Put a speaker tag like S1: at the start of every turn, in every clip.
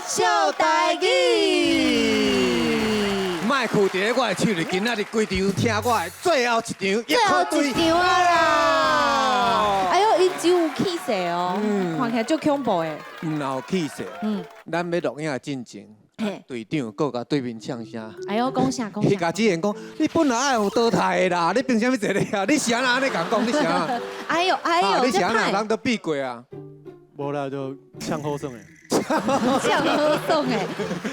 S1: 笑台語。
S2: 莫挵佇咧我的手裡，今仔日規場聽我的最後一場，
S1: 最後一場啊啦！哎呦，伊真有氣勢哦，看起來足恐怖的。
S2: 毋若有氣勢，咱欲錄影進前，隊長閣共對面嗆聲。
S1: 哎呦，講啥講
S2: 彼共子賢講，你本來愛予淘汰的啦，你憑啥物坐咧遐？你是按怎按呢共講？你是按怎？
S1: 哎呦哎呦，
S2: 你是按怎人都避過啊？
S3: 無啦，就嗆好耍的。
S1: 嗆好耍的，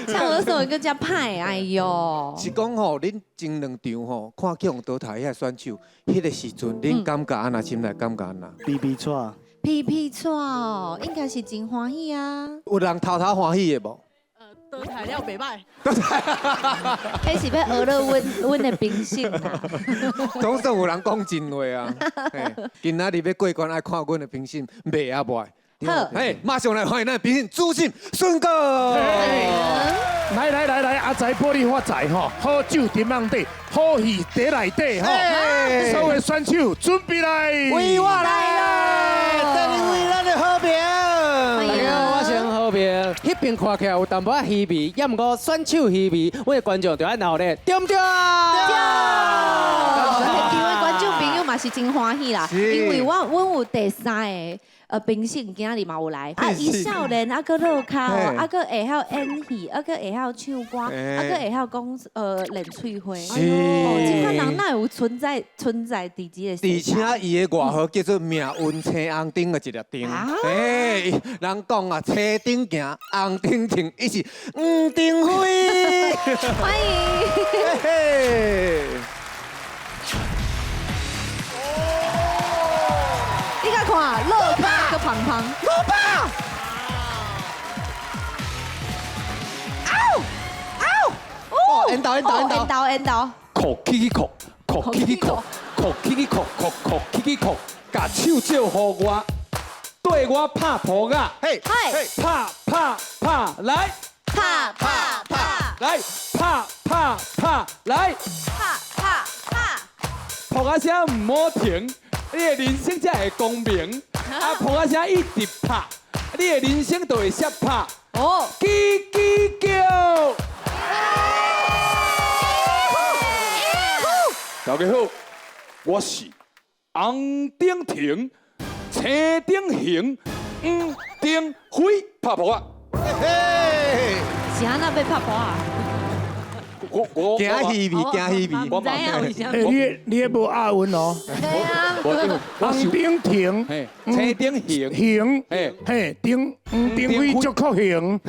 S1: 嗆好耍的，閣遮歹，哎呦！
S2: 是講吼，恁前兩場吼，看去予淘汰彼个選手，彼个時陣，恁感覺按怎？心內感覺按怎？
S3: 皮皮掣。
S1: 皮皮掣，應該是真歡喜啊！
S2: 有人偷偷歡喜的無？
S4: 淘汰了袂䆀。
S1: 彼是欲學了阮阮的評審啦。
S2: 總算有人講真話啊！今仔日欲過關，愛看阮的評審袂啊袂。
S1: 好，
S2: 嘿，馬上來歡迎咱的評審主審孫哥。
S5: 來來來來，阿財玻璃發財吼，好酒沉甕底，好戲佇內底吼，所有選手準備來。
S2: 為我來啦！第二位咱的好評。
S6: 大家好，我是好評。彼邊看起來有淡薄仔虛偽，也毋過選手虛偽，阮的觀眾就愛鬧咧，對毋對啊？
S1: 對。現場的觀眾朋友嘛是真歡喜啦，因為我阮有第三个評審今仔日嘛有來，啊，伊少年啊，閣落跤，啊，閣會曉演戲，啊，閣會曉唱歌，啊，閣會曉講練喙花。哦，這款人哪會有存在存在佇這個世界？
S2: 而且伊的外號叫做命運青紅燈的一粒燈。哎，人講啊，青燈行，紅燈停，伊是黃燈飛。
S1: 歡迎。你共看，落跤閣胖胖。
S2: 老爸！嗷嗷！哦，緣投緣投緣投
S1: 緣投緣投。
S7: 扣起起扣，扣起起扣，扣起起扣，扣扣起起扣，共手借予我，對我拍噗仔，
S2: 嘿，
S1: 嘿，
S7: 拍拍拍，來，
S1: 拍拍拍，
S7: 來，拍拍拍，來，
S1: 拍拍拍，
S7: 噗仔聲毋好停，你的人生才會光明。啊，噗仔聲一直拍，你的人生就會攝拍。
S1: 哦，
S7: 嘰嘰叫。大家好，我是紅燈停，青燈行，黃燈飛，拍噗仔。
S2: 嘿，
S1: 是按怎欲拍噗仔？
S7: 我我
S2: 驚虛偽，驚虛偽。
S7: 我
S1: 毋知影為啥
S5: 欸，你彼無押韻哦。紅燈停，
S7: 青燈行，
S5: 行，嘿，燈黃燈飛足確行。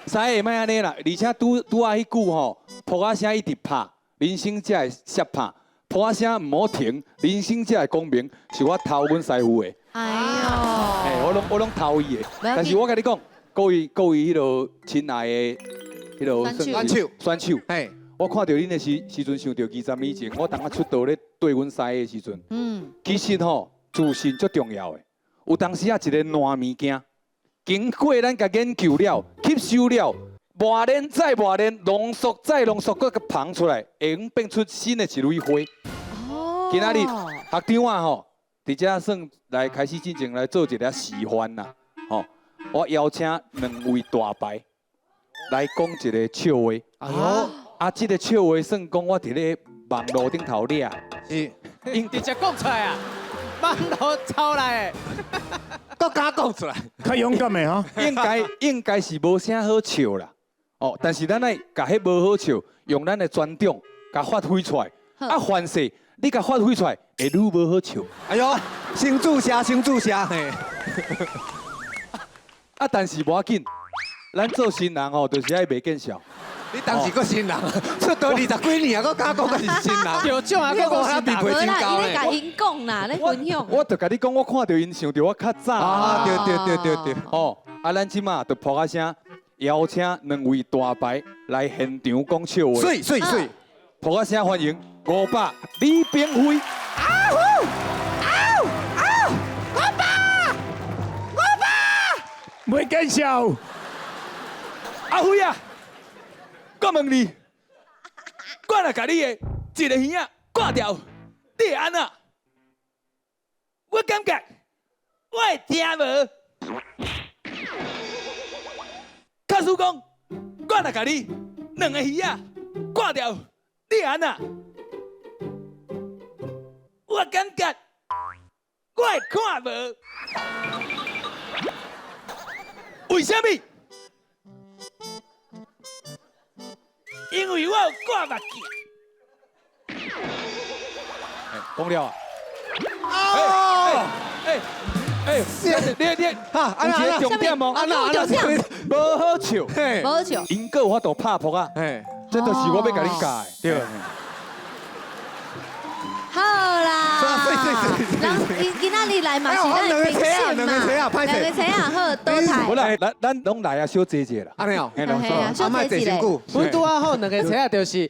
S7: 師會莫按呢啦，而且拄拄仔彼句吼，噗仔聲一直拍，人生才會攝拍。噗仔聲毋好停，人生才會光明，是我偷阮師傅的。
S1: 哎喲，
S7: 嘿，我攏偷伊的。但是我共你講，各位各位彼个親愛的彼个
S2: 選手
S7: 選手，
S2: 嘿，
S7: 我看著恁的時時陣，想著20年前，我當仔出道咧對阮師的時陣，其實吼自信足重要的。有當時啊，一个爛物件，經過咱共研究了、吸收了，磨練再磨練，濃縮再濃縮，閣共膨出來，會用變出新的一蕊花。
S1: 哦，
S7: 今仔日學長啊吼，佇遮算來開始進前來做一个示範啦，吼，我邀請兩位大牌來講一个笑話。
S2: 哎喲，
S7: 啊，這个笑話算講我佇咧網路頂頭掠，
S2: 是，
S6: 直接講出來啊，網路抄來的，
S2: 閣敢講出來，
S5: 較勇敢的吼。
S7: 應該應該是無啥好笑啦，哦，但是咱愛共彼無好笑，用咱的專長共發揮出來，啊，凡事你共發揮出來，會愈無好笑。
S2: 哎喲，先注射，先注射，嘿。
S7: 啊，但是無要緊，咱做新人吼，就是愛袂見笑。
S2: 你當時閣新人，出道20幾年啊，閣敢講閣是新人？
S6: 有獎啊，閣講新人。
S1: 無啦，伊咧共𪜶講啦，咧分享。
S7: 我就共你講，我看著𪜶想著我較早。
S2: 啊，對對對對對。
S7: 吼，啊，咱這馬就噗仔聲，邀請兩位大牌來現場講笑話。
S2: 媠媠媠！
S7: 噗仔聲歡迎500李炳輝。
S2: 啊呼！啊啊！五百！五百！
S5: 袂見笑。
S7: 阿輝啊，我問你，我若共你的一个耳仔割掉，你會按怎？我感覺我會聽無。
S8: 使講，我若共你兩个魚仔割掉，你按怎？我感覺我會看無。為啥物？因為我有掛目鏡。
S7: 講了啊！
S2: 哦，
S7: 哎哎，你你
S2: 哈，
S7: 有一個重點哦，
S2: 啊那
S1: 重點
S7: 無好笑，
S2: 嘿
S1: 無好笑。
S7: 𪜶閣有法度拍撲啊！
S2: 嘿，
S7: 這就是我欲共恁教的。
S2: 對。
S1: 好啦，人今今仔日來嘛是咱的評審嘛，兩個車啊好，倒台。
S7: 無啦，咱咱攏來啊，小坐者啦。
S2: 按呢哦，
S1: 小坐一下。
S6: 阮拄仔好兩个車仔就是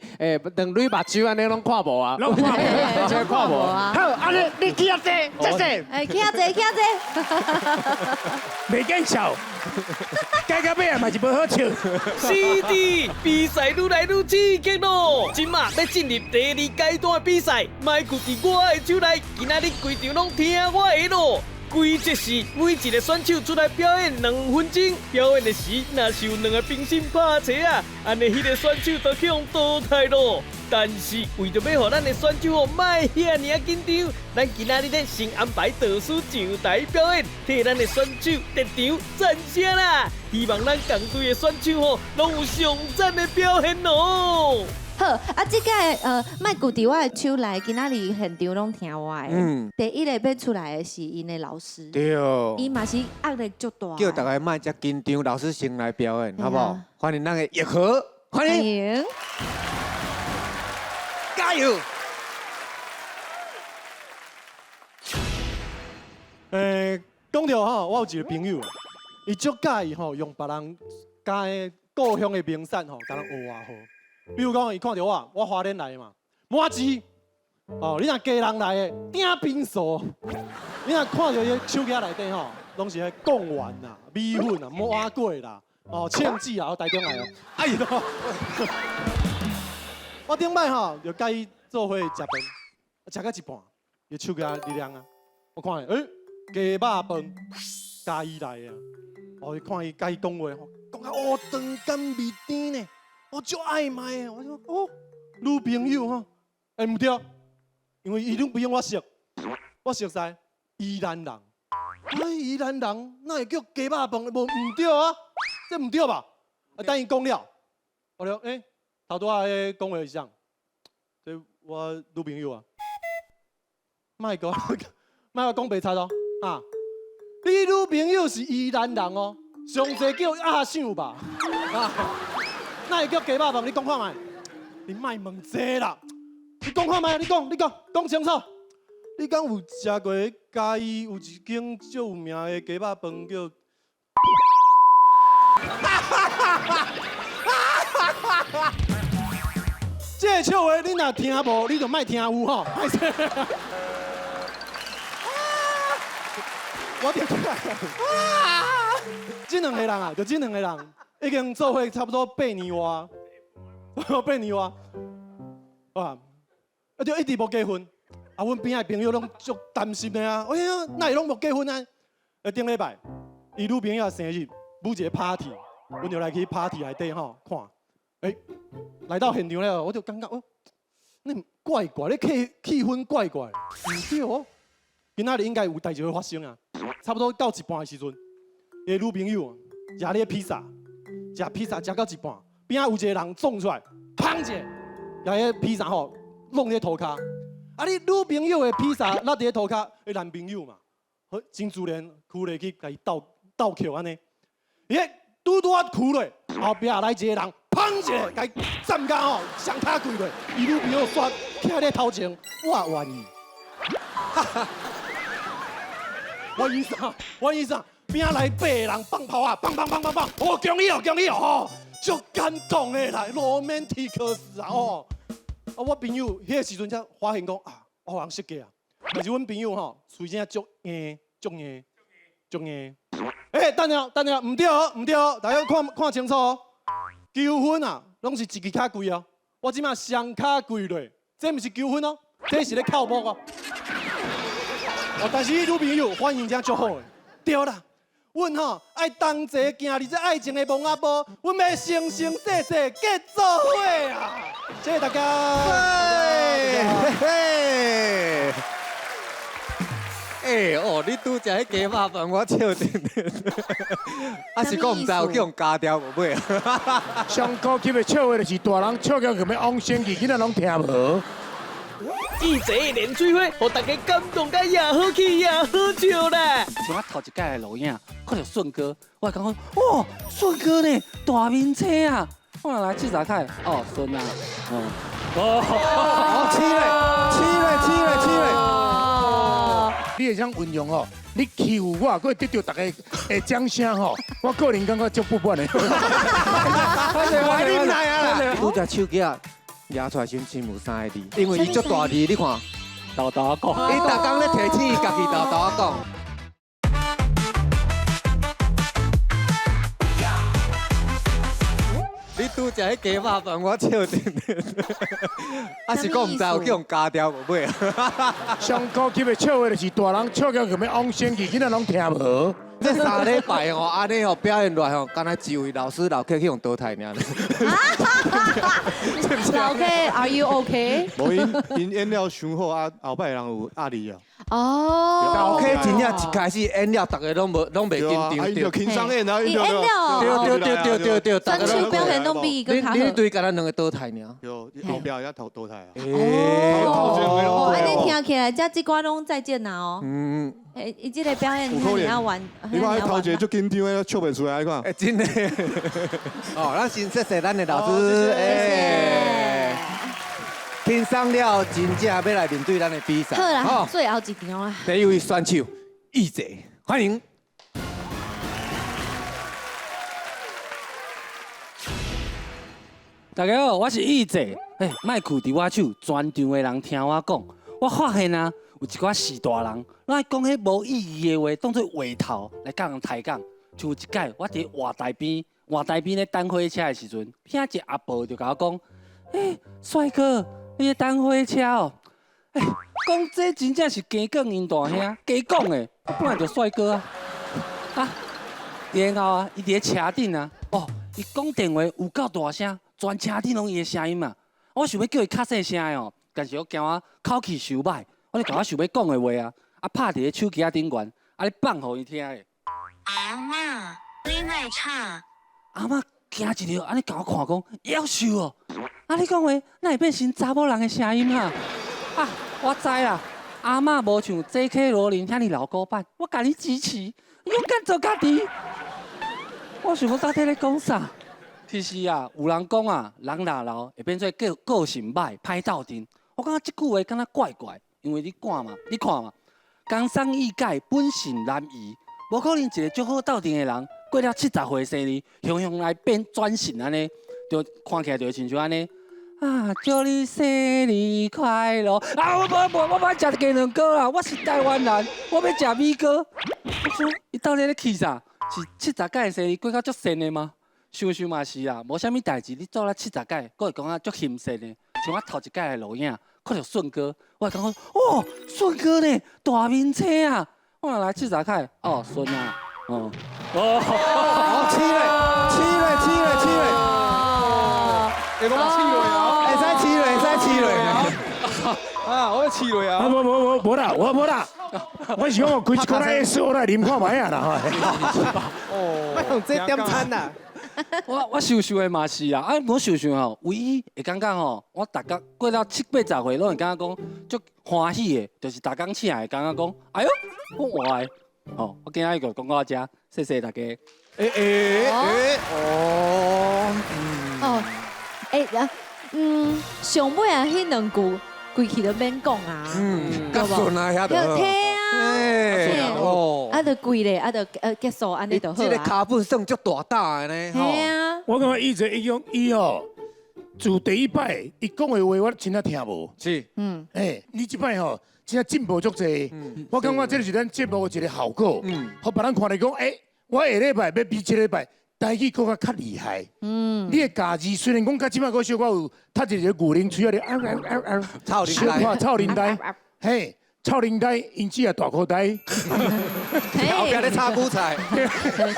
S6: 兩蕊目睭按呢攏看無啊，
S5: 攏看無，
S6: 這看無啊。
S5: 好，按呢你起遐坐，這坐。
S1: 哎，起遐坐，起遐坐。
S5: 袂見笑，改到尾啊嘛是無好笑。
S8: 是的，比賽愈來愈刺激咯！這馬欲進入第二階段的比賽，麥克佇我的手內，今仔日規場攏聽我的咯。規則是每一個選手出來表演2分鐘，表演的時若是有兩个評審拍槌仔，按呢彼个選手就去予淘汰咯。但是為著欲予咱的選手哦莫遐爾仔緊張，咱今仔日咧先安排導師上台表演，替咱的選手特場讚聲啦！希望咱共隊的選手吼攏有上讚的表現哦。
S1: 好，啊，這個麥克佇我的手內，今仔日現場攏聽我的。嗯。第一個欲出來的是𪜶的老師。
S2: 對。
S1: 伊嘛是壓力足大。
S2: 叫大家莫遮緊張，老師先來表演，好不好？歡迎咱的奕和，歡迎。加油！
S3: 講著吼，我有一個朋友，伊足佮意吼用別人家的故鄉的名產吼，共人學外號。比如講，伊看著我，我花蓮來的嘛，麻糍哦，你若家人來的，鼎冰酥。你若看著伊手機內底吼，攏是彼貢丸啦、米粉啦、麻粿啦、哦，芡子啊，台中來的。哎呦！我頂擺吼就佮伊做伙食飯，食到一半，伊手機咧亮啊，我看欸，雞肉飯，嘉義來的。哦，伊看伊佮伊講話吼，講甲哦長甘味甜呢。我足愛買的，我說哦，女朋友吼，欸毋對，因為伊女朋友我熟，我熟似宜蘭人，哎，宜蘭人哪會叫雞肉飯？無毋對啊，這毋對吧？啊，等伊講了，我講欸，頭拄仔彼講話是啥？這我女朋友啊，莫閣莫閣講白賊哦，啊，你女朋友是宜蘭人哦，上濟叫阿想吧？啊。哪會叫雞肉飯？你講看覓？你莫問這啦！你講看覓？你講，你講，講清楚。你敢有食過嘉義有一間足有名的雞肉飯叫？這個笑話你若聽無，你就莫聽有吼。我聽出來。這兩個人啊，就這兩個人。已經做伙差不多8年外，8年外，哇！啊，就一直無結婚，啊，阮邊仔的朋友攏足擔心的啊，哎呀，哪會攏無結婚啊？啊，頂禮拜，伊女朋友生日，舞一個 party，阮就來去 party 內底吼看，欸，來到現場了，我就感覺哦，你怪怪，你氣氛怪怪，毋對哦，今仔日應該有代誌會發生啊。差不多到一半的時陣，伊女朋友食咧披薩。食披薩食到一半，邊仔有一個人撞出來，砰一下，共彼披薩吼弄佇塗跤。啊，你女朋友的披薩落佇塗跤，彼男朋友嘛，好真自然，屈落去共伊鬥鬥抾按呢。伊拄拄仔屈落，後壁來一個人，砰一下，共伊站甲吼，雙跤跪落，伊女朋友煞徛咧頭前，我願意。我意啥？我意啥？邊仔來8個人放炮啊，放放放放放！哦，恭喜哦，恭喜哦，吼，足感動的啦，羅曼蒂克死啊，吼！啊，我朋友彼個時陣才發現講啊，我予人設計啊，但是阮朋友吼，喙真足硬，足硬，足硬。欸，等下，等下，毋對哦，毋對哦，大家看看清楚哦。求婚啊，攏是一支跤跪哦。我這馬雙跤跪落，這毋是求婚哦，這是咧靠木哦。哦，但是伊女朋友反應真足好的，對啦。阮吼愛同齊行佇這愛情的墓仔埔，阮欲生生世世結做伙啊！謝謝大家。
S2: 嘿欸哦，你拄食彼雞肉飯，我笑著。啊是講毋知有去予加掉無尾啊？
S5: 上高級的笑話就是大人笑到欲往生去，囡仔攏聽無。
S8: 記者連水花，予大家感動甲也好氣也好笑啦。
S6: 像我頭一擺來錄影，看著順哥，我感覺哇，順哥呢，大面青啊！我來試查看，哦，順啊，哦，
S2: 哦，黐咧，黐咧，黐咧，黐咧。
S5: 你會曉運用吼，你欺負我，閣會得著大家的掌聲吼，我個人感覺足不滿的。
S2: 我你來啊！拄只手機啊，拿出來時真有三个字，因為伊足大字，你看，
S6: 沓沓講。
S2: 伊逐工咧提醒伊家己沓沓講。你拄食彼雞肉飯，我笑著。啊是講毋知有去予加掉無尾啊？
S5: 上高級的笑話就是大人笑到欲往生去，囡仔攏聽無。
S2: 這三禮拜吼，按呢吼表現落來吼，敢若一位老師老客去予淘汰爾。
S1: 老客，Are you OK？
S3: 無𪜶𪜶演了傷好啊，後擺人有壓力啊。
S1: 哦。
S2: 老客真正一開始演了，逐家攏無攏袂緊張。
S3: 伊就輕鬆演啊，
S1: 伊演了。
S2: 對對對對對對，
S1: 選手表現攏比伊閣較好。
S2: 你對敢若兩個淘汰爾。
S3: 對，後壁也淘淘汰啊。
S1: 哦，按呢聽起來，這這寡攏再見啦哦。嗯。欸，伊這個表演遐爾仔完，
S3: 你看頭一个足緊張的，笑袂出來，你看。
S2: 欸，真的。哦，咱先謝謝咱的老師，欸，輕鬆了，真正欲來面對咱的比賽。
S1: 好啦，最後一場啦。
S2: 第一位選手，易哲，歡迎。
S6: 大家好，我是易哲。欸，麥克佇我手，全場的人聽我講，我發現啊。有一寡序大人，攏愛講彼無意義的話，當做話頭來佮人抬槓。像有一擺，我佇活台邊，活台邊咧等火車的時陣，遐一個阿婆就共我講：欸，帥哥，你咧等火車哦？欸，講這真正是加講𪜶大兄，加講的，我本來就帥哥啊。啊，然後啊，伊佇咧車頂啊，哦，伊講電話有夠大聲，全車頂攏伊的聲音啊。我想欲叫伊較細聲的哦，但是我驚我口氣傷歹。我就共我想欲講的話啊，啊拍佇咧手機仔頂懸，啊咧放予伊聽的。
S9: 阿嬤，你莫吵。
S6: 阿嬤驚一跳，按呢共我看講，夭壽哦！啊你講話，哪會變成查某人的聲音哈？啊，我知啦，阿嬤無像 J.K. 羅琳遐爾老古板，我共你支持，勇敢做家己。我想講到底咧講啥？其實啊，有人講啊，人若老會變做個個性歹、歹鬥陣。我感覺這句話敢若怪怪。因為你看嘛，你看嘛，江山易改，本性難移，無可能一個足好鬥陣的人，過了70歲生日，雄雄來變轉性按呢，就看起來就會親像按呢。啊，祝你生日快樂！啊，我無無，我欲食雞卵糕啦，我是台灣人，我欲食米糕。我說，伊到底咧氣啥？是70擺生日過到足善的嗎？想想嘛是啦，無啥物代誌，你做了70擺，閣會講啊足心善的，像我頭一擺來錄影。看著順哥，我感覺哇，順哥呢，大面青啊！我來試查看，哦，順啊，哦，
S2: 哦，黐咧，黐咧，黐咧，黐咧，
S7: 會講黐落啊！
S2: 會使黐落，會使黐落
S7: 啊！我黐落啊！
S5: 啊，無無無無啦，我無啦，我是講我開一罐 S 我來啉看覓啊啦！
S2: 哦，
S6: 莫用這點餐啦。我想想的嘛是啊，啊，我想想吼，唯一會感覺吼，我逐工過了七八十歲，攏會感覺講足歡喜的，就是逐工醒來會感覺講，哎喲，我活的，吼，我今仔日就講到這，謝謝大家。
S2: 欸欸欸，哦，
S1: 哦，欸啊，嗯，上尾啊，彼兩句規氣都免講啊，
S2: 嗯，較順啊，遐就好。
S1: 聽啊，
S2: 哦，
S1: 啊，就規咧，啊，就結束，按呢就好啊。
S2: 這個跤本算足大膽的呢，
S1: 嘿啊。
S5: 我感覺伊這一種伊吼，自第一擺伊講的話，我真正聽無。
S2: 是，
S1: 嗯，
S5: 欸，你這擺吼，真正進步足濟。我感覺這是咱節目的一個效果。嗯，予別人看來講，欸，我下禮拜欲比這禮拜台語閣較厲害。嗯，你的家字雖然講較這擺閣小可有，讀一個牛奶喙仔咧，
S2: 臭奶
S5: 臭奶，嘿。臭奶呆，因子也大箍呆。
S2: 后壁咧炒韭菜。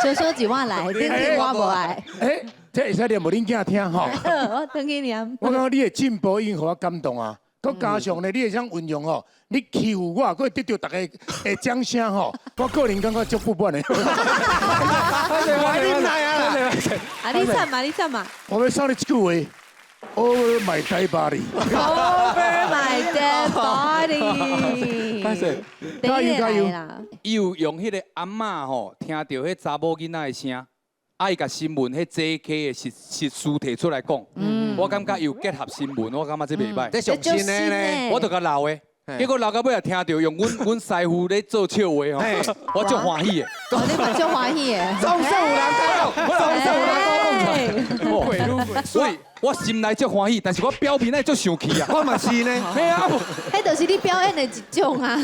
S1: 小小一碗来，顶顶我無愛。
S5: 欸，這會使念予恁囝聽吼。
S1: 我轉去念。
S5: 我感覺你的進步已經予我感動啊！閣加上呢，你會曉運用吼，你欺負我，閣會得到大家的掌聲吼，我個人感覺足不滿的。
S2: 我忍耐啊啦！
S1: 啊，你唱嘛，你唱嘛。
S5: 我欲送你一句話：Over my dead body。
S1: Over my dead body。
S5: 加油加油！
S7: 伊有用彼个阿嬷吼，聽著彼查某囡仔的聲，啊，伊共新聞彼 JK 的實實事提出來講。我感覺有結合新聞，我感覺這袂䆀。
S2: 這上新的呢，
S7: 我就共留的。結果留到尾也聽著用阮師傅咧做笑話吼，我足歡喜的。
S1: 你嘛足歡喜的。
S2: 總算有人講，總算有人講
S7: 出來。所以，我心內足歡喜，但是我表面內足生氣啊。
S2: 我嘛是呢。
S7: 嘿啊，
S1: 彼就是你表演的一種啊。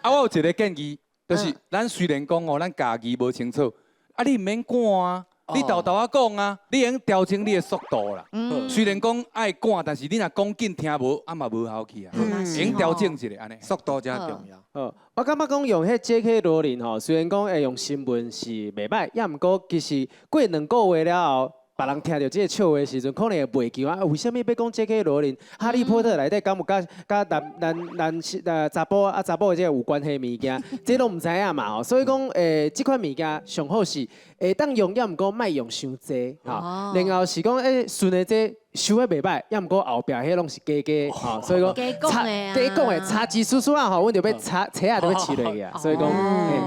S7: 啊，我有一個建議，就是咱雖然講哦，咱家己無清楚，啊，你毋免趕啊。你沓沓仔講啊，你會用調整你的速度啦。雖然講愛趕，但是你若講緊聽無，啊嘛無效去啊。用調整一下按呢，
S2: 速度真重要。
S10: 好，我感覺講用彼 J.K. 羅琳吼，雖然講會用新聞是袂䆀，也毋過其實過兩個月了後，別人聽著這个笑話的時陣，可能會袂記啊。為啥物欲講 J.K. 羅琳？哈利波特內底敢有佮佮男男男查埔啊查埔的這个有關係物件，這攏毋知影嘛吼。所以講，這款物件上好是會當用，也毋過莫用傷濟吼。然後是講，順的這收得袂䆀，也毋過後壁彼攏是假假吼。所以講，
S1: 假講的啊，
S10: 假講的差一絲絲仔吼，阮就欲插車仔就欲飼落去啊。所以講，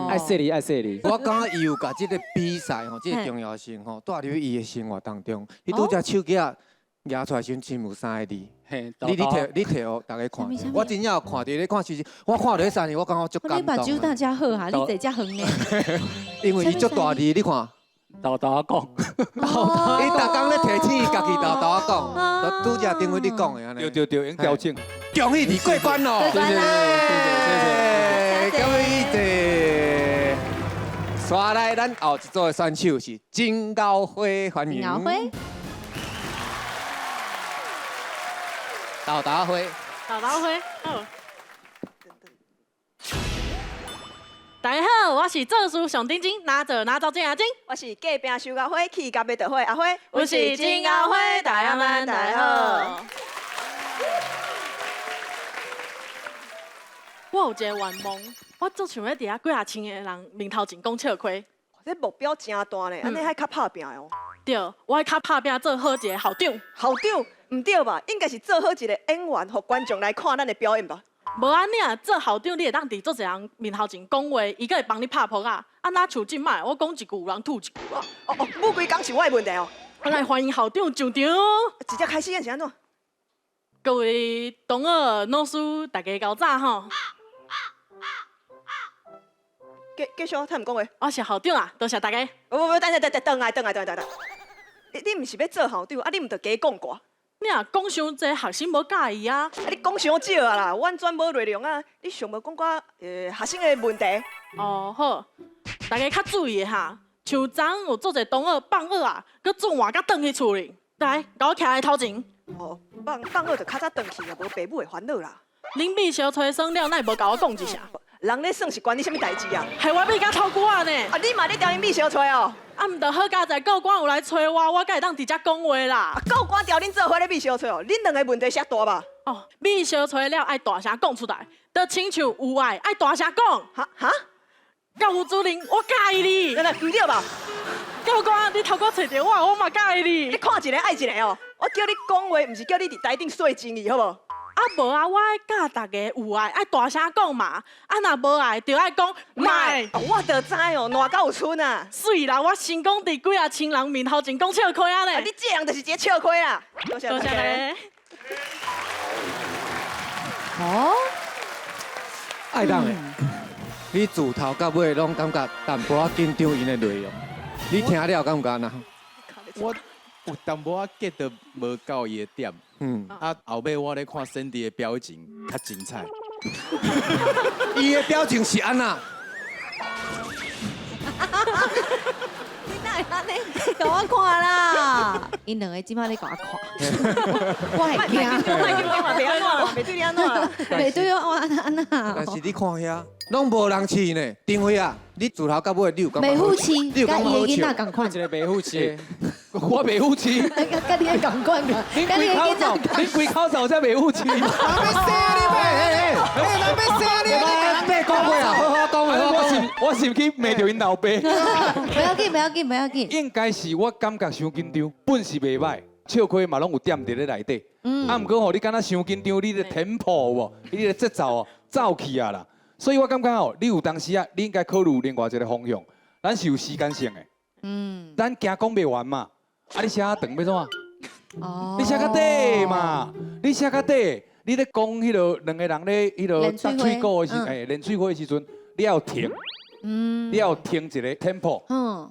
S10: 愛細膩愛細膩。
S2: 我感覺伊有共這个比賽吼，這个重要性吼，帶入伊的生活當中。伊拄才手機仔舉出來時陣，真有三個字。你摕你摕予大家看，我真正有看著咧看，其實我看著彼三字，我感覺足感動。
S1: 你目睭當遮好哈，你坐遮遠呢？
S2: 因為伊足大字，你看。
S6: 沓沓仔講，
S2: 伊逐工咧提醒伊家己沓沓仔講，拄才頂回你講的按呢。
S7: 對對對，用調整。
S2: 恭喜你過關咯！
S1: 過關啦！
S2: 謝謝，恭喜你。紲來咱後一組的選手是金高輝，歡迎。
S1: 金高輝。
S2: 沓沓花。
S4: 沓沓花，好。大家好，我是做事上認真，哪做哪做正阿珍。
S11: 我是隔壁收到火，气甲欲著火阿花。
S4: 我是金高花，大家们大家好。我有一个愿望，我足想欲伫遐幾若千个人面头前講笑話。
S11: 這目標真大呢，按呢愛較拍拚哦。
S4: 對，我愛較拍拚做好一個校長。
S11: 校長？毋對吧？應該是做好一個演員，予觀眾來看咱的表演吧。
S4: 無按呢啊，做校長你會當佇足濟人面頭前講話，伊閣會幫你拍噗仔。啊，若像這擺，我講一句有人吐一句啊。
S11: 哦哦，母規工是我的問題哦。
S4: 我來歡迎校長上場。
S11: 直接開始演是按怎？
S4: 各位同學、老師，大家較早吼。
S11: 繼續，他毋講話。
S4: 我是校長啊，多謝大家。
S11: 不不不，等下等下，轉來轉來轉來轉來。你毋是欲做校長啊？你毋著加講寡。
S4: 你若講傷濟，學生無佮意啊！
S11: 啊，你講傷少啊啦，完全無內容啊！你上無講寡學生的問題。
S4: 哦好，大家較注意哈，像昨昏有足濟同學放學啊，閣轉換甲轉去厝裡，來，共我徛佇頭前。
S11: 哦，放學就較早轉去啊，無爸母會煩惱啦。
S4: 恁秘書吹算了，哪會無共我講一聲？
S11: 人咧算是關你啥物代志啊？
S4: 害我欲甲吐久仔呢！
S11: 啊，你嘛咧調𪜶秘相揣哦？
S4: 啊，毋著好佳哉，教官有來揣我，我才會當佇遮講話啦。
S11: 啊，教官調恁做伙咧秘相揣哦，恁兩个問題遮大吧？
S4: 哦，秘相揣了愛大聲講出來，就親像有愛愛大聲講。
S11: 哈哈？
S4: 教務主任，我佮意你。
S11: 來來，毋對吧？
S4: 教官，你頭殼揣著我，我嘛佮意你。
S11: 你看一个愛一个哦，我叫你講話，毋是叫你佇台頂說情義，好無？
S4: 啊無啊，我愛教大家有愛愛大聲講嘛，啊若無愛就愛講莫。
S11: 我就知哦，爛甲有賰啊！
S4: 媠啦，我成功佇幾若千人面頭前講笑話啊咧。
S11: 你這人就是一個笑話啦！多謝
S4: 多謝大家。
S1: 哦，
S2: 愛當的，你自頭到尾攏感覺淡薄仔緊張𪜶的內容，你聽了感覺按怎？
S12: 我有淡薄仔 get 到無夠伊的點。啊，後尾我咧看 Sandy 的表情較精彩。
S2: 伊的表情是按怎？
S1: 你哪會按呢？共我看啦！ 𪜶兩个這擺咧共我看，我會驚。
S11: 袂按怎啦，袂對你按怎啦。
S1: 袂對我按按怎。
S2: 但是你看遐，攏無人飼呢。丁輝啊，你自頭到尾你有感覺？
S1: 袂赴飼，
S2: 你有
S1: 佮伊的
S2: 感覺好
S1: 囡仔仝款。
S10: 一個袂赴飼，
S7: 我袂赴飼。
S1: 佮你的仝款，
S7: 你規口罩，你規口罩才袂赴飼。
S2: 人欲生你咩？人欲生你！八個月啊，好好講話。
S7: 我是毋去罵著𪜶老爸？
S1: 不要緊，不要緊，不要緊。
S7: 應該是我感覺傷緊張，本是袂䆀，笑虧嘛攏有點佇咧內底。啊，毋過吼，你敢若傷緊張，你的 tempo 有無？你的節奏哦，走去啊啦。所以我感覺哦，你有當時啊，你應該考慮另外一個方向。咱是有時間性的。咱驚講袂完嘛。啊，你寫較長欲創啥？哦。你寫較短嘛？你寫較短，你咧講彼个兩個人咧彼个搭喙鼓的時，欸，練喙鼓的時陣，你要停。你要停一个 tempo，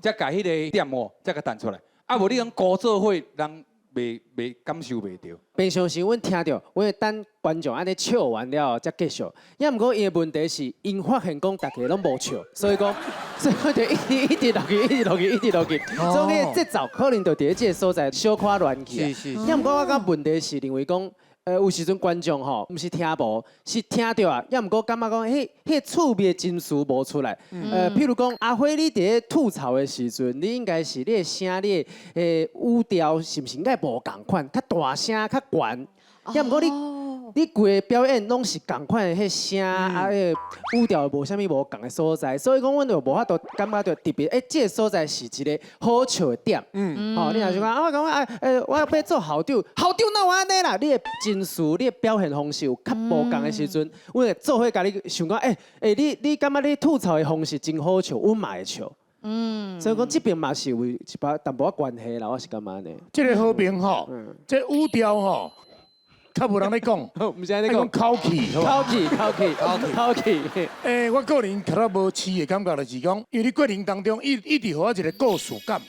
S7: 才共彼个點哦，才共彈出來。啊，無你講鼓做伙，人袂感受袂著。
S10: 平常時阮聽著，阮會等觀眾按呢笑完了後才繼續。也毋過伊的問題是，𪜶發現講大家攏無笑，所以講，所以講就一直一直落去，一直落去，一直落去。所以彼個節奏可能就佇咧這个所在小可亂去。
S2: 是是。
S10: 也毋過我感覺問題是認為講。有時陣觀眾吼，毋是聽無，是聽著啊，也毋過感覺講，彼彼趣味的情緒無出來。譬如講，阿輝，你佇咧吐槽的時陣，你應該是你的聲、你的語調，是毋是應該無仝款，較大聲、較懸。也毋過你，你規个表演攏是仝款的彼聲，啊，彼个語調無啥物無仝的所在，所以講，阮就無法度感覺著特別。欸，這个所在是一个好笑的點。吼，你若想講啊，我感覺啊，我欲做校長，校長哪有按呢啦？你的情緒、你的表現方式有較無仝的時陣，阮會做伙共你想講，欸欸，你感覺你吐槽的方式真好笑，阮嘛會笑。所以講這邊嘛是有一寡淡薄仔關係啦，我是感覺按呢。
S5: 這个和平吼，這語調吼。較無人咧講，
S10: 毋是按呢講，
S5: 口氣，
S10: 口氣，口氣，口氣。
S5: 欸，我個人較較無飼的感覺就是講，因為你過程當中一一直予我一個故事感。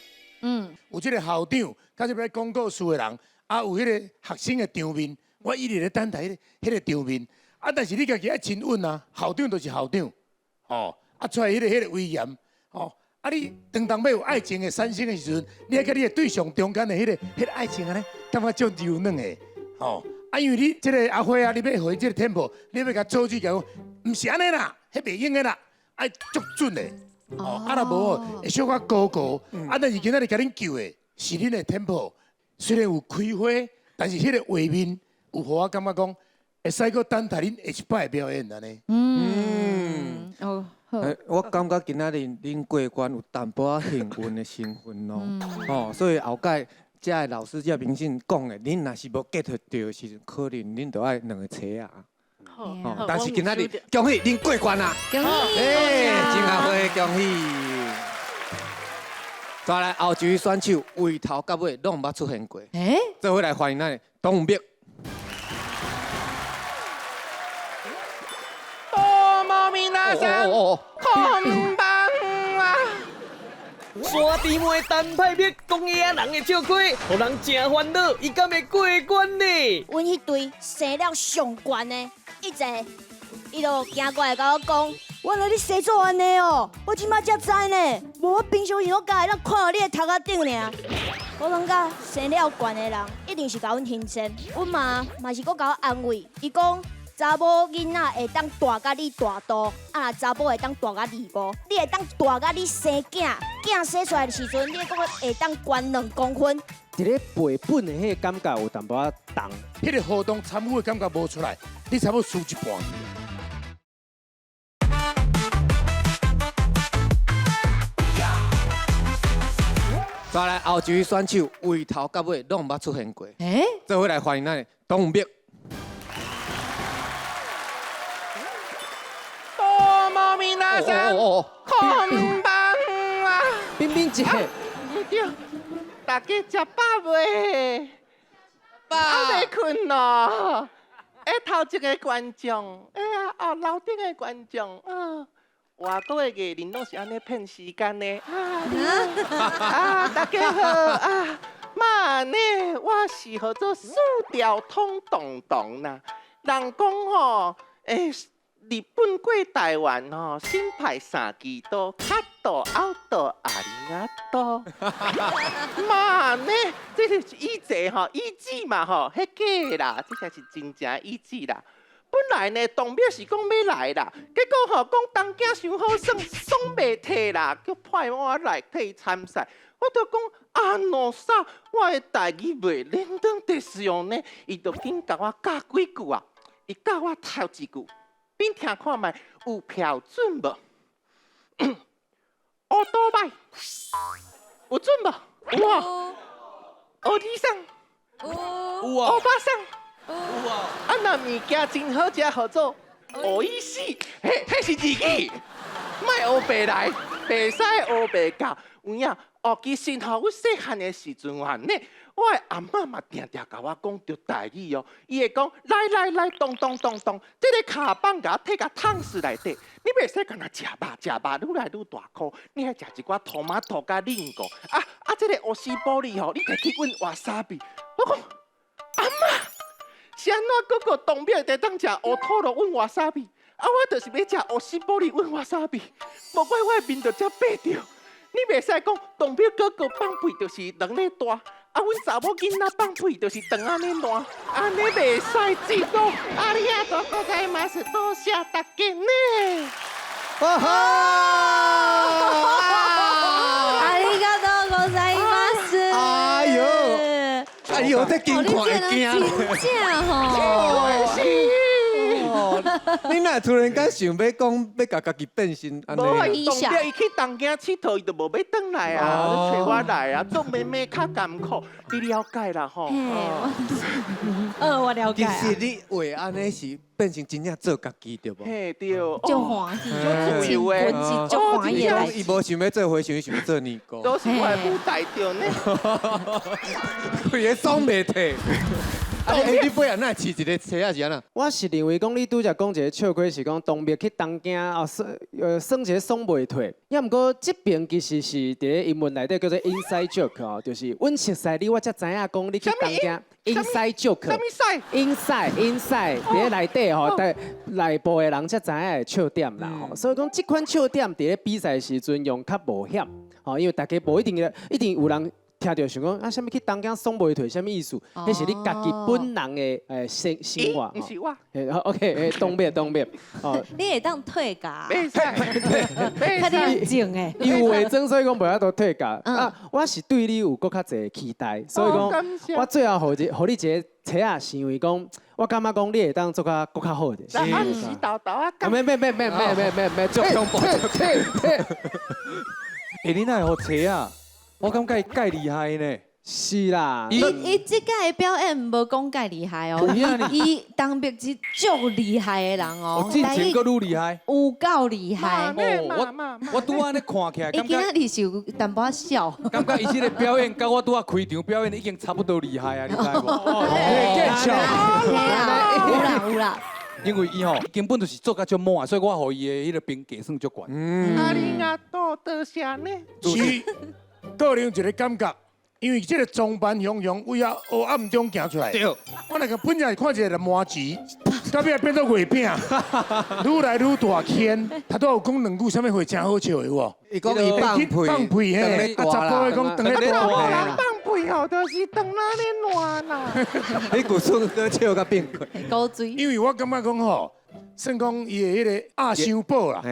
S5: 有這个校長，佮這個講故事的人，啊，有彼个學生的場面，我一直咧等待彼个彼个場面。啊，但是你家己愛真穩啊，校長就是校長，吼，啊，出來彼個彼个威嚴，吼，啊，你當當欲有愛情的產生的時陣，你愛佮你的對象中間的彼個彼个愛情按呢，感覺足柔軟的，吼。啊，因為你這个阿輝啊，你欲予伊這个 tempo，你欲共組織講，毋是按呢啦，彼袂用的啦，愛足準的，哦，啊若無哦，會小可高高。啊，但是今仔日共恁救的是恁的 tempo，雖然有開花，但是彼个畫面有予我感覺講，會使閣等待恁下一擺的表演按呢。
S1: 哦，好。
S2: 我感覺今仔日恁過關有淡薄仔幸運的成分哦，哦，所以後蓋。這个老師、這個評審講的，恁若是無 get 著的時陣，可能恁就愛兩个揣仔。哦，但是今仔日恭喜恁過關啦！
S1: 恭喜！
S2: 欸，真阿輝，恭喜！再來後一位選手，由頭到尾攏毋捌出現過。欸，做伙來歡迎咱的董永碧。
S13: 多麼みなさん，こんばんは。
S8: 山猪妹陳派碧講野人的笑話，予人誠煩惱，伊敢會過關呢？
S14: 阮彼隊生了上懸的，一坐，伊就行過來共我講，原來你生做按呢哦，我這擺才知呢，無我平常時攏共會當看著你的頭殼頂爾。我感覺生了懸的人一定是共阮親生，阮媽嘛是閣共我安慰，伊講。查某囡仔會當大甲你大肚，啊若查某會當大甲二五，你會當大甲你生囝，囝生出來的時陣，你閣會當懸2公分。
S10: 佇咧背本的彼个感覺有淡薄仔重，
S5: 彼个活動參與的感覺無出來，你差不多輸一半。
S2: 再來後一位選手，由頭到尾攏毋捌出現過。欸，做伙來歡迎咱的董永碧。
S13: こんばんは。
S10: 冰冰姐。
S13: 毋對，大家食飽未？飽。猶未睏咯。欸，頭前的觀眾，欸啊，哦，樓頂的觀眾，啊，外國的藝人攏是按呢騙時間的。啊，大家好啊，嘛呢，我是號做四條通動動啦。人講吼，欸。日本过台湾吼，新派三支刀，卡多奥多阿里亚多。妈呢，这是以前吼，以前嘛吼，彼假啦，这才是真正以前啦。本来呢，当兵是讲欲来啦，结果吼讲东京伤好耍，爽袂退啦，叫派我来替参赛。我就讲啊，喏啥，我的台语袂认真得上呢，伊就紧共我教几句啊，伊教我头一句，恁听看觅有标准无？乌多摆有准无？有啊。欧吉桑有。欧巴桑有啊。啊，若物件真好食，号做乌意思，彼彼是日语，莫乌白来，袂使乌白教，有影。哦，其实吼，阮细汉的时阵啊，呢，我的阿嬷嘛定定共我讲著台语哦。伊会讲来来来，咚咚咚咚，这个跤板共我提共汤匙内底，你袂使干焦食肉，食肉愈来愈大箍，你爱食一寡トマト佮リンゴ。啊啊，这个乌丝玻璃吼，你摕去阮わさび。我讲阿嬷，是按怎閣閣当面会当食乌土路阮わさび？啊，我就是欲食乌丝玻璃阮わさび，无怪我的面就遮白著。你袂使讲当兵哥哥放屁就是两咧大，啊，阮查某囡仔放屁就是长按呢烂，按呢袂使知道。ありがとうございます，多谢大家呢。
S2: 哦吼！
S1: ありがとうございます。
S2: 哎呦，哎呦，这紧看会惊。
S1: 真正吼。
S2: 你若突然间想欲讲，欲共家己变身按呢？
S13: 无啊，伊当兵伊去东京𨑨迌，伊就无欲转来啊，揣我来啊，做妹妹较艰苦，你了解啦吼。
S1: 我了解。
S2: 其实你话按呢是变成真正做家己对无？
S13: 嘿对。
S1: 足欢喜，
S13: 足自由的，
S1: 足欢喜的。
S2: 伊无想欲做和尚，伊想欲做尼姑。
S13: 都是我的舞台着呢。
S2: 规个爽袂退。啊！你尾仔哪会饲一个车仔是按怎？
S10: 我是认为讲，你拄才讲一个笑话是讲，当兵去东京啊，耍耍一个爽袂退。也毋过这边其实是伫咧英文内底叫做 inside joke 哦，就是阮熟似你，我才知影讲你去东京 inside joke。inside inside 伫咧内底吼，内内部的人才知影的笑点啦吼。所以讲这款笑点伫咧比赛时阵用较冒险，吼，因为大家无一定一定有人。听著想讲啊，啥物去东京爽袂退，啥物意思？彼是你家己本人的生生活。
S13: 毋是我。
S10: OK，当面当面。
S1: 哦，你会当退咖？
S13: 袂使，
S1: 较冷静的。
S10: 伊有化妆，所以讲袂晓度退咖。啊，我是对你有阁较济期待，所以讲我最后予你一个册仔，是因为讲我感觉讲你会当做较阁较好一点。
S13: 暗时豆豆啊！
S10: 免免免免免免免免，足恐怖！
S7: 欸，你哪会予册仔？我感觉伊盖厉害呢。
S10: 是啦，
S1: 伊伊这届的表演无讲盖厉害哦，伊当兵是足厉害的人哦，
S7: 进前阁愈厉害，
S1: 有够厉害。
S7: 我我拄按呢看起来，
S1: 伊今仔日是有淡薄仔笑，
S7: 感觉伊这个表演，佮我拄仔开场表演已经差不多厉害啊，你知无？
S1: 见笑，有啦有啦。
S7: 因为伊吼根本就是做甲足满，所以我予伊的彼个评价算足悬。
S13: ありがとう多谢呢。
S5: 是。个人有一个感觉，因为这个装扮雄雄为遐黑暗中行出来。
S2: 对。
S5: 我那个本来看一个麻糍，到尾变做月饼，愈来愈大圈。他拄有讲两句啥物话真好笑的有无？
S2: 伊讲伊放屁，
S5: 放屁嘿，啊，查埔的讲长咧大。
S13: 放屁吼，就是长咧烂啦。
S2: 你古厝阁笑甲变过。
S1: 古锥。
S5: 因为我感觉讲吼。算讲伊的彼个压箱宝啦，吼，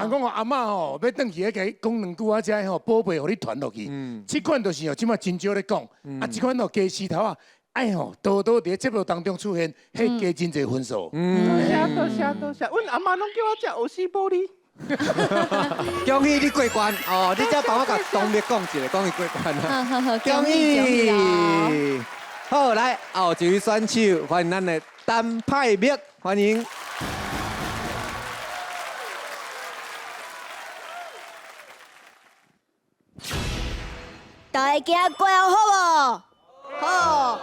S5: 人讲吼阿嬷吼欲转去，共伊讲两句啊，才吼宝贝予你传落去。这款就是吼，这马真少咧讲，啊，这款吼家私头啊，爱吼多多伫节目当中出现，彼加真济分数。
S13: 多谢多谢多谢，阮阿嬷拢叫我食乌丝玻璃。
S2: 恭喜你过关哦！你才帮我共当面讲一下，讲伊过关啊！恭喜！好，来后一位选手，欢迎咱的陈派麦，欢迎。
S14: 大家过好无？好。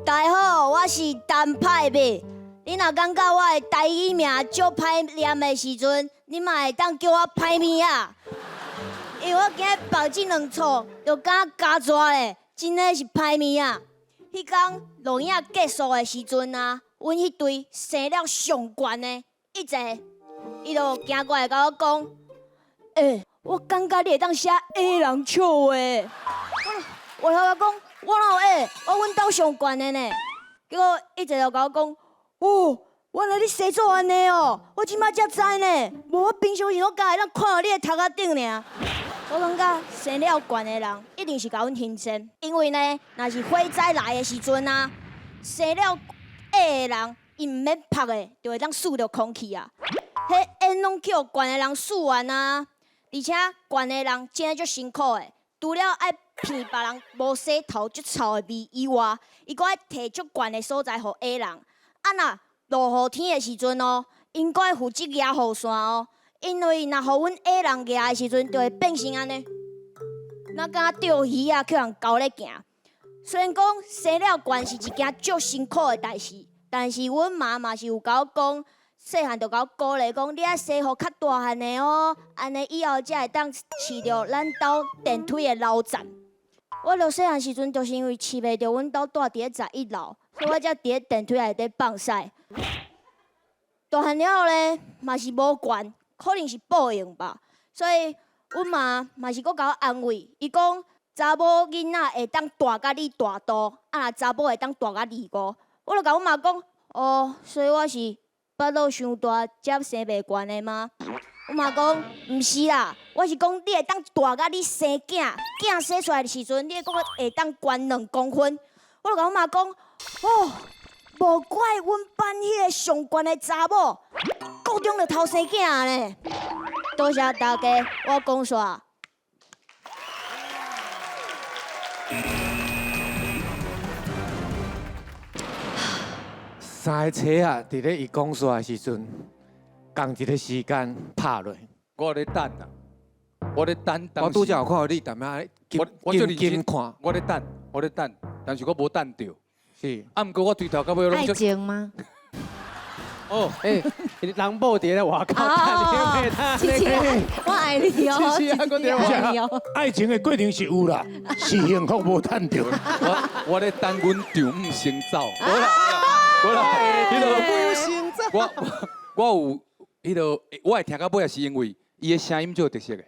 S14: 大家好，我是陈派麦。你若感觉我的台语名足歹念的时阵，你嘛会当叫我歹物仔。因为我今日绑这两撮，就敢加蛇咧，真的是歹物仔。彼工录影结束的时阵啊，阮彼队生了上悬的，一坐，伊就行过来共我讲，欸，我感覺你會當寫矮人笑話。我頭講，我哪有矮？我阮兜上懸的呢。結果伊坐就共我講，哦，原來你生做按呢哦，我這擺才知呢。無我平常時攏敢會當看著你的頭殼頂爾。我感覺生了懸的人一定是共阮欣羨，因為呢，若是火災來的時陣啊，生了矮的人，伊毋免拍的，就會當吸著空氣啊。彼煙攏叫懸的人吸完啊，而且懸的人真的足辛苦的，除了愛鼻別人無洗頭足臭的味以外，伊閣愛提足懸的所在予矮人。啊若落雨天的時陣哦，𪜶閣愛負責舉雨傘哦，因為若予阮矮人舉的時陣，就會變成按呢，若敢若釣魚仔，予人勾咧行。雖然講生了懸是一件足辛苦的代誌，但是阮媽嘛是有共我講，細漢就共我鼓勵講，你愛生予較大漢的哦，按呢以後才會當飼著咱兜電梯的樓層。我著細漢時陣，就是因為飼袂著阮兜住佇咧11樓，所以我才佇咧電梯內底放屎。大漢了後咧，嘛是無懸，可能是報應吧。所以阮媽嘛是閣共我安慰，伊講查某囡仔會當大甲你大肚，啊若查某會當大甲二五。我就共阮媽講，哦，所以我是腹肚傷大才生袂懸的嗎？阮媽講，毋是啦，我是講你會當大甲你生囝，囝生出來的時陣，你閣會當懸2公分。我就共阮媽講，哦，無怪阮班彼個上懸的查某，高中就偷生囝呢。多謝大家，我講煞。
S2: 三个车仔，佇咧伊講煞的時陣，仝一個時間拍落。
S7: 我咧等啊，我咧等。
S2: 我拄才有看到你踮遐緊緊看。
S7: 我咧等，我咧等，但是我無等著。
S2: 是。
S7: 啊，毋過我對頭到尾攏。
S1: 愛情嗎？
S10: 哦，欸，人某佇咧外口等，
S1: 七七，我愛你哦，七七，我愛你哦。
S5: 愛情的過程是有啦，是幸福無趁著。
S7: 我咧等阮丈母先走。無啦，無啦，彼個我有彼個，我會聽到尾是因為伊的聲音足有特色的。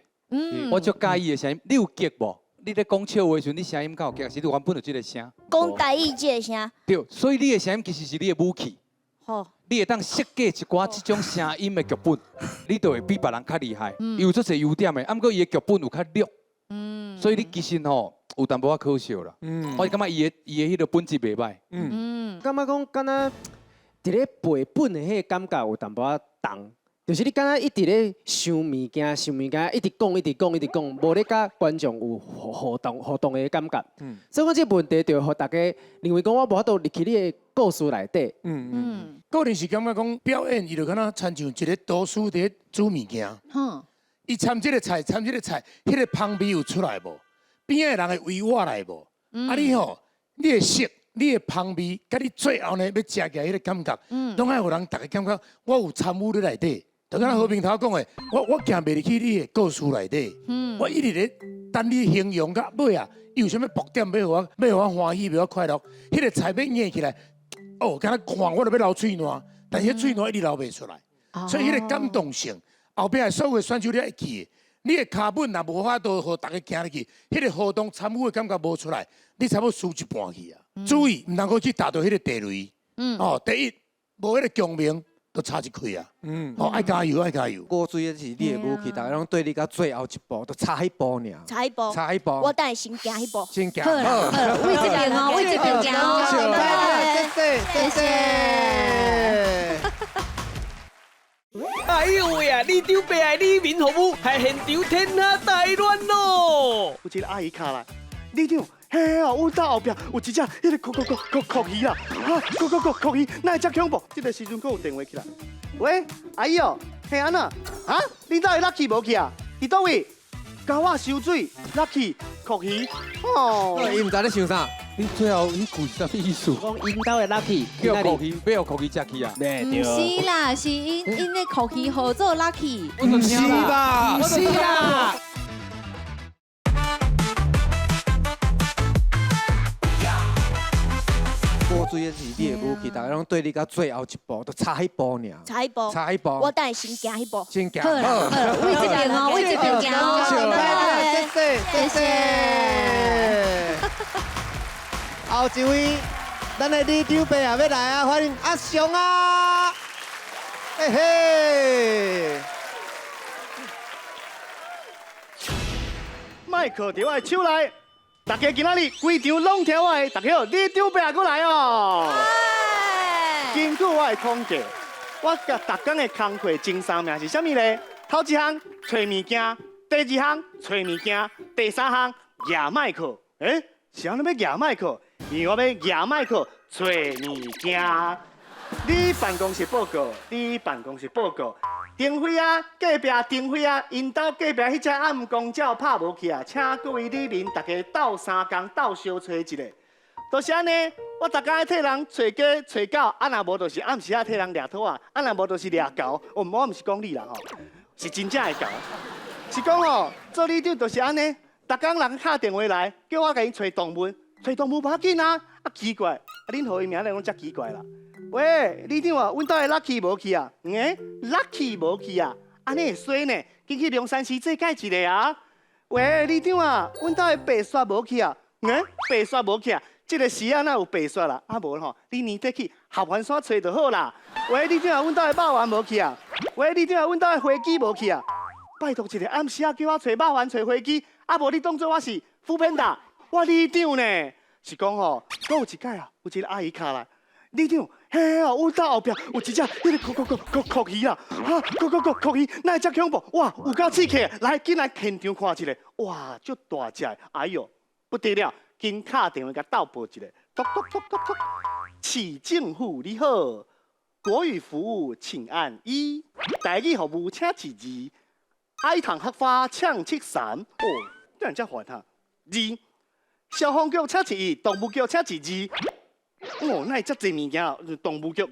S7: 我足佮意伊的聲音。你有激無？你咧講笑話的時陣，你聲音敢有激？是你原本就這個聲？
S14: 講台語這個聲。
S7: 對，所以你的聲音其實是你的武器。
S14: 好。
S7: 你會當設計一寡這種聲音的劇本，你就會比別人較厲害。伊有足濟優點的，啊，毋過伊的劇本有較弱。所以你其實吼有淡薄仔可惜啦。我感覺伊的彼個本質袂歹。
S10: 感覺講敢若佇咧背本的彼個感覺有淡薄仔重，就是你敢若一直咧想物件，想物件，一直講，一直講，一直講，無咧佮觀眾有互動的感覺。所以講這個問題就予大家認為講我無法度入去你的故事內底。
S5: 個人是感覺講表演，伊就敢若親像一個廚師佇咧煮物件。伊摻這個菜，摻這個菜，彼個香味有出來無？邊仔的人會圍我來無？啊你吼，你的色，你的香味，佮你最後呢欲食起來彼個感覺，攏愛予人逐家感覺我有參與佇內底。就敢若和平頭講的，我行袂入去你的故事內底，我一直咧等你形容到尾啊，伊有啥物爆點欲予我，欲予我歡喜，欲予我快樂，彼個菜欲硬起來，哦，敢若看我就欲流喙瀾，但是彼喙瀾一直流袂出來，所以彼個感動性，後壁的所有的選手你愛記，你的跤本若無法度予逐家行入去，彼個互動參與的感覺無出來，你差不多輸一半去啊。注意，毋通閣去踏著彼個地雷。哦，第一，無彼個共鳴。都差一開啊！哦，愛加油，愛加油！
S2: 過水的是你的武器，大家攏對你到最後一步，就差彼步爾。
S14: 差彼步，
S2: 差彼步。
S14: 我等下先行彼步。
S2: 先行。
S1: 好啦，好啦，為這邊哦，為這邊行哦。
S2: 謝謝，謝謝。
S8: 哎呦喂啊！里長伯的里民服務，害現場天下大亂咯！
S15: 有一個阿姨敲來，里長。嘿啊！阮兜後壁有一隻彼个蛞蛞蛞蛞蛞魚啦，哈！蛞蛞蛞蛞魚，哪會遮恐怖？這个時陣閣有電話起來。喂，阿姨哦，嘿按怎？啊？恁兜的垃圾無去啊？佇佗位？溝仔收水，垃圾蛞魚。哦。
S2: 伊毋知咧想啥？
S7: 你最後彼句是啥物意思？
S10: 講𪜶兜的垃圾，
S7: 叫蛞魚，欲予蛞魚食去啊？
S1: 毋是啦，是𪜶的蛞魚號做垃圾。
S7: 毋是吧？
S10: 毋是啦。
S2: 過水的這是你的武器，大家攏對你到最後一步，就差彼步爾。
S14: 差彼步，
S2: 差彼步。
S14: 我等下先行彼步。
S2: 先行。
S1: 好啦，好啦，為這邊哦，為這邊行哦。
S13: 謝謝，謝謝。後一位，咱的里長伯啊，欲來啊，歡迎阿雄啊！嘿嘿。
S15: 麥克佇我的手內，大家今仔日規場攏聽我的，大家好，里長伯閣來哦。根據我的統計，我共逐工的工課前三名是啥物咧？頭一項揣物件，第二項揣物件，第三項舉麥克。欸，是按怎欲舉麥克？因為我欲舉麥克揣物件。你辦公室報告，你辦公室報告。丁輝啊，隔壁丁輝啊，𪜶兜隔壁彼隻暗公鳥拍無去啊，請各位里民大家鬥相共鬥相揣一下。就是按呢，我逐工愛替人揣雞揣狗，啊若無就是暗時仔替人掠兔仔，啊若無就是掠猴。哦，我毋是講你啦吼，是真正的猴。是講吼，做里長就是按呢，逐工人敲電話來，叫我共𪜶揣動物，揣動物無要緊啊，啊奇怪，啊恁予伊名字攏遮奇怪啦。喂，里長啊，阮兜的 Lucky 無去啊？欸，Lucky 無去啊？按呢會衰呢？緊去龍山寺祭改一下啊！喂，里長啊，阮兜的白雪無去啊？欸，白雪無去啊？這個時啊，哪有白雪啦？啊無吼，你年底去合歡山揣就好啦。喂，里長啊，阮兜的肉丸無去啊？喂，里長啊，阮兜的飛機無去啊？拜託一下，暗時啊叫我揣肉丸、揣飛機，啊無你當做我是 foodpanda，我里長呢？是講吼，閣有一擺啊，有一個阿姨敲來，里長。嘿哦，阮兜後壁有一隻彼个哭哭哭哭哭魚啦，哈，哭哭哭哭魚，哪會遮恐怖？哇，有夠刺激！來，緊來現場看一下，哇，足大隻，哎喲，不得了！緊敲電話共鬥報一下，嘟嘟嘟嘟嘟，市政府你好，國語服務請按一，台語服務請按二，愛糖黑花請七三，哦，這人遮煩哈，二，消防局請按一，動物局請按二。哦，哪會遮濟物件？動物局二，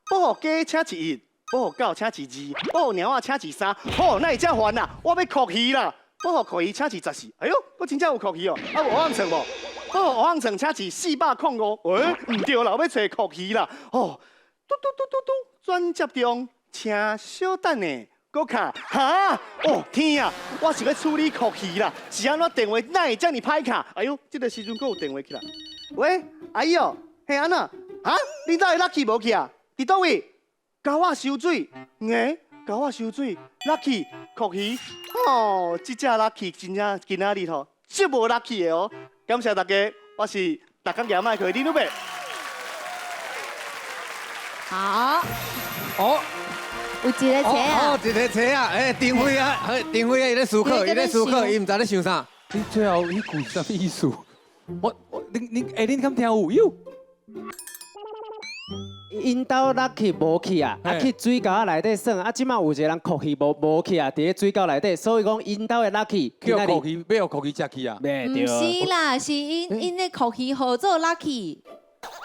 S15: 保護雞請按一，保護狗請按二，保護貓仔請按三。吼，哪會遮煩啊？我欲蛞蝓啦！保護蛞蝓請按14。哎喲，閣真正有蛞蝓哦！啊，有蚵仔床無？保護蚵仔床請按405。喂，毋對啦，我欲揣蛞蝓啦！哦，嘟嘟嘟嘟嘟，轉接中，請稍等下，閣敲。哈！哦天啊！我是欲處理蛞蝓啦，是按怎電話哪會遮爾歹敲？哎喲，這個時陣閣有電話起來。喂，阿姨哦，嘿按怎？哈？恁兜的 Lucky 無去啊？佇佗位？溝仔收水？欸？溝仔收水？Lucky，蛞蝓？哦，這隻 Lucky 真正今仔日吼，足無 lucky 的哦。感謝大家，我是逐工舉麥克的里長伯。
S1: 好。
S2: 哦。
S1: 有一个車啊。
S2: 哦，一個車啊，欸，丁輝啊，丁輝啊，伊咧思考，伊咧思考，伊毋知咧想啥。
S7: 你最後彼句是啥物意思？我我恁恁欸，恁敢聽有？喲。
S10: 𪜶兜 Lucky 無去啊，啊去水溝仔內底耍，啊這馬有一個人蛞蝓無去啊，佇咧水溝內底，所以講𪜶兜的 Lucky
S7: 叫蛞蝓，欲予蛞蝓食去啊？
S1: 毋是啦，是𪜶𪜶的蛞蝓號做 Lucky。